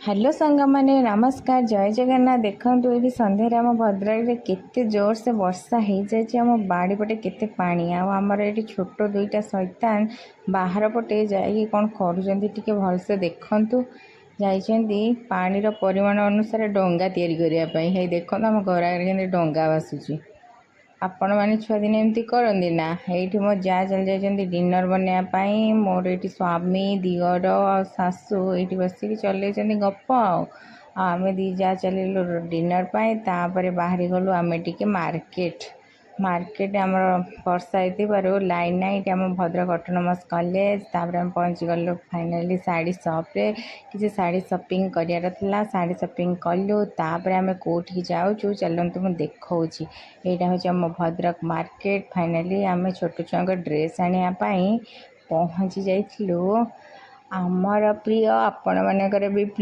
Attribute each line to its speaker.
Speaker 1: Hello ସାଙ୍ଗମାନେ, ନମସ୍କାର, ଜୟ ଜଗନ୍ନାଥ। ଦେଖନ୍ତୁ, ଏଇଠି ସନ୍ଧ୍ୟାରେ ଆମ ଭଦ୍ରକରେ କେତେ ଜୋରସେ ବର୍ଷା ହେଇଯାଇଛି। ଆମ ବାଡ଼ି ପଟେ କେତେ ପାଣି। ଆଉ ଆମର ଏଇଠି ଛୋଟ ଦୁଇଟା ଶୈତାନ ବାହାର ପଟେ ଯାଇକି କ'ଣ କରୁଛନ୍ତି, ଟିକେ ଭଲସେ ଦେଖନ୍ତୁ। ଯାଇଛନ୍ତି ପାଣିର ପରିମାଣ ଅନୁସାରେ ଡଙ୍ଗା ତିଆରି କରିବା ପାଇଁ। ହେଇ ଦେଖନ୍ତୁ, ଆମ ଘର ଆଗରେ କେମିତି ଡଙ୍ଗା ଭାସୁଛି। ଆପଣମାନେ ଛୁଆଦିନେ ଏମିତି କରନ୍ତି ନା? ଏଇଠି ମୋ ଯା ଚାଲି ଯାଇଛନ୍ତି ଡିନର୍ ବନେଇବା ପାଇଁ। ମୋର ଏଇଠି ସ୍ୱାମୀ, ଦିଅର ଆଉ ଶାଶୁ ଏଇଠି ବସିକି ଚଲେଇଛନ୍ତି ଗପ। ଆଉ ଆଉ ଆମେ ଦୁଇ ଯା ଚାଲିଲୁ ଡିନର୍ ପାଇଁ। ତାପରେ ବାହାରି ଗଲୁ ଆମେ ଟିକେ ମାର୍କେଟ। ମାର୍କେଟ ଆମର ବର୍ଷା ହେଇଥିବାରୁ ଲାଇନ୍ ନାହିଁ। ଏଇଠି ଆମ ଭଦ୍ରକ ଅଟୋନମସ୍ କଲେଜ। ତାପରେ ଆମେ ପହଞ୍ଚିଗଲୁ ଫାଇନାଲି ଶାଢ଼ୀ ସପ୍ରେ। କିଛି ଶାଢ଼ୀ ସପିଂ କରିବାର ଥିଲା, ଶାଢ଼ୀ ସପିଂ କଲୁ। ତାପରେ ଆମେ କେଉଁଠିକି ଯାଉଛୁ, ଚାଲନ୍ତୁ ମୁଁ ଦେଖାଉଛି। ଏଇଟା ହେଉଛି ଆମ ଭଦ୍ରକ ମାର୍କେଟ। ଫାଇନାଲି ଆମେ ଛୋଟ ଛୁଆଙ୍କ ଡ୍ରେସ୍ ଆଣିବା ପାଇଁ ପହଞ୍ଚି ଯାଇଥିଲୁ। ଆମର ପ୍ରିୟ, ଆପଣମାନଙ୍କର ବି